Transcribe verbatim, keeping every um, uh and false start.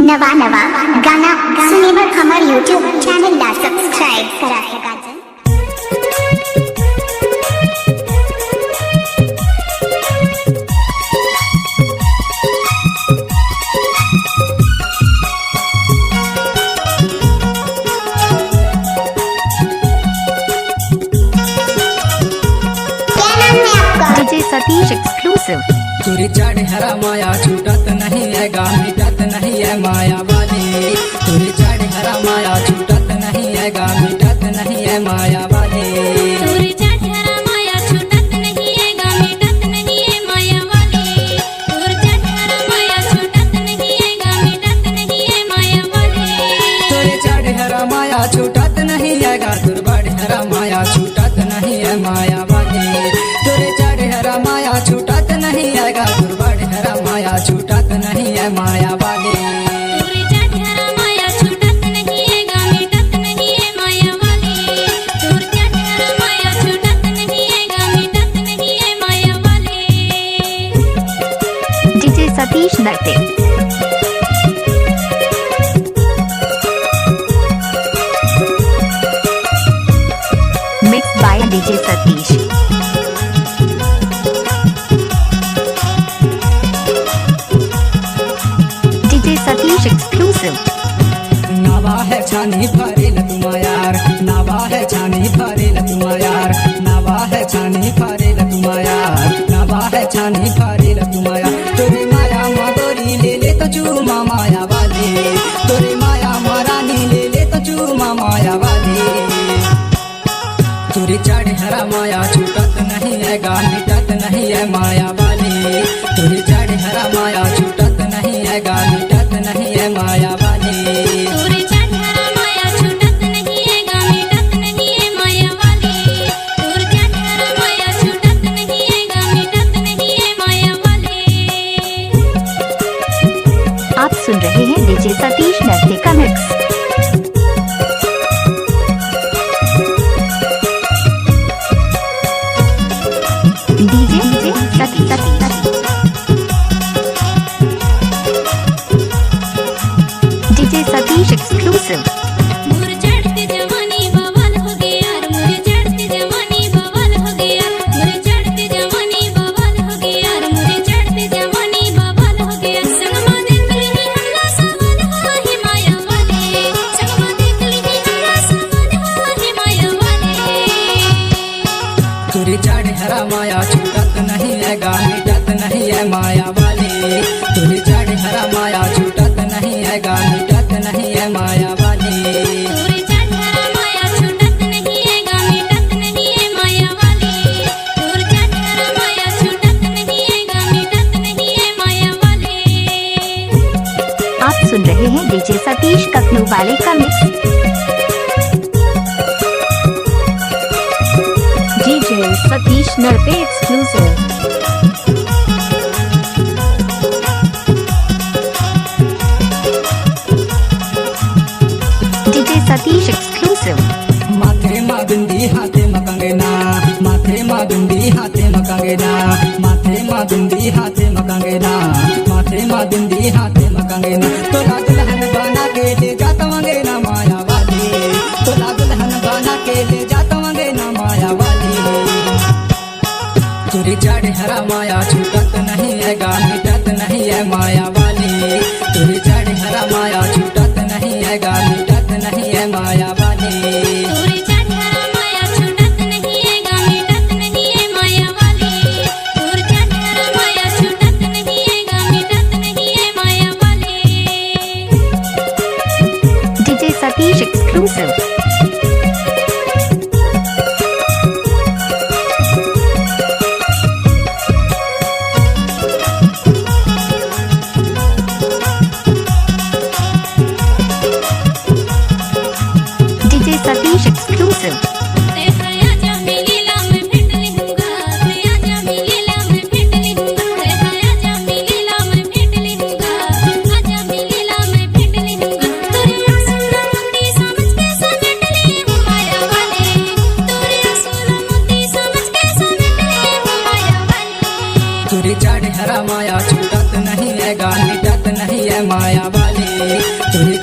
नवा नवा गाना सुने बर हमर YouTube channel ला subscribe करा सकत हव। क्या नाम है आपका? DJ Satish exclusive। तोरी चाड़ हरा माया छूटत नहीं है गा, मिटत नहीं है माया वाली। तोरी चाड़ हरा माया छूटत नहीं है गा, मिटत नहीं है माया वाली। तोरी चाड़ हरा माया छूटत नहीं है गा, मिटत नहीं है माया वाली। तोर चाड़ हरा माया छूटत नहीं है गा, मिटत नहीं है माया वाली। तोरे चाड़ हरा माया छूटत नहीं है गा, तोर बाड़ हरा माया छूटत नहीं है माया वाली। तोरे चाड़ हरा माया छूटत नहीं है गा, तोर बाड़ हरा माया छूटत नहीं है माया वाली। तोरे चाड़ हरा माया छूटत नहीं है गा, मिटत नहीं है माया वाली। तोर चाड़ हरा माया छूटत नहीं है गा, मिटत नहीं है माया वाली। DJ Satish Narte। Mixed by DJ Satish। DJ Satish exclusive। नवा है छानी फरेल तुम यार, नवा है छानी फरेल तुम यार, नवा है छानी फरेल तुम यार, नवा है छानी फरेल तुम यार। तोरी माया मा गोरी ले ले तो चूमा माया वाली, तोरी माया मा रानी ले ले तो चूमा माया वाली। तोरी चाड़ हरा माया छूटत नहीं है गा, मिटत नहीं है माया वाली। तोरी चाड़ हरा माया छूटत नहीं है गा, मिटत नहीं है माया वाली। तोरी चाड़ हरा माया छूटत नहीं है गा, मिटत नहीं है माया वाली। तोर चाड़ हरा माया छूटत नहीं है गा, मिटत नहीं है माया वाली। आप सुन रहे हैं DJ Satish Narte का mix। DJ, DJ Satish, Satish, Satish। DJ Satish exclusive। मोर चढ़त जवानी बवाल हो गे यार, मोर चढ़त जवानी बवाल हो गे यार, मोर चढ़त जवानी बवाल हो गे यार, मोर चढ़त जवानी बवाल हो गे यार। संगमा देख लिही हमला सवाल हो हे माया वाले, संगमा देख लिही हमला सवाल हो हे माया वाले। तोरी चाड़ हरा माया छूटत नहीं है गा, मिटत नहीं है माया वाली। तोरी चाड़ हरा माया छूटत नहीं है गा, मिटत नहीं है माया वाली। तोरी चाड़ हरा माया छूटत नहीं है गा, मिटत नहीं है माया वाली। तोर चाड़ हरा माया छूटत नहीं है गा, मिटत नहीं है माया वाली। आप सुन रहे हैं DJ Satish कखनू वाले का mix। DJ Satish Narte exclusive। DJ Satish exclusive। माथे मा बिंदी हाथे मा कंगना, माथे मा बिंदी हाथे मा कंगना, माथे मा बिंदी हाथे मा कंगना, माथे मा बिंदी हाथे मा कंगना। तोला दुल्हन बना के ले जात अंगना माया वाली, तोला दुल्हन बना के ले जात अंगना माया वाली। तोरी चाड़ हरा माया छूटत नहीं है गा, मिटत नहीं है माया वाली। तोरी चाड़ हरा माया छूटत नहीं है गा, मिटत नहीं है माया वाली। तोरी चाड़ हरा माया छूटत नहीं है गा, मिटत नहीं है माया वाली। तोर चाड़ हरा माया छूटत नहीं है गा, मिटत नहीं है माया वाली। DJ Satish exclusive। DJ Satish exclusive। तोरी चाड़ हरा माया छूटत नहीं है गा, मिटत नहीं ये माया वाली, चोरी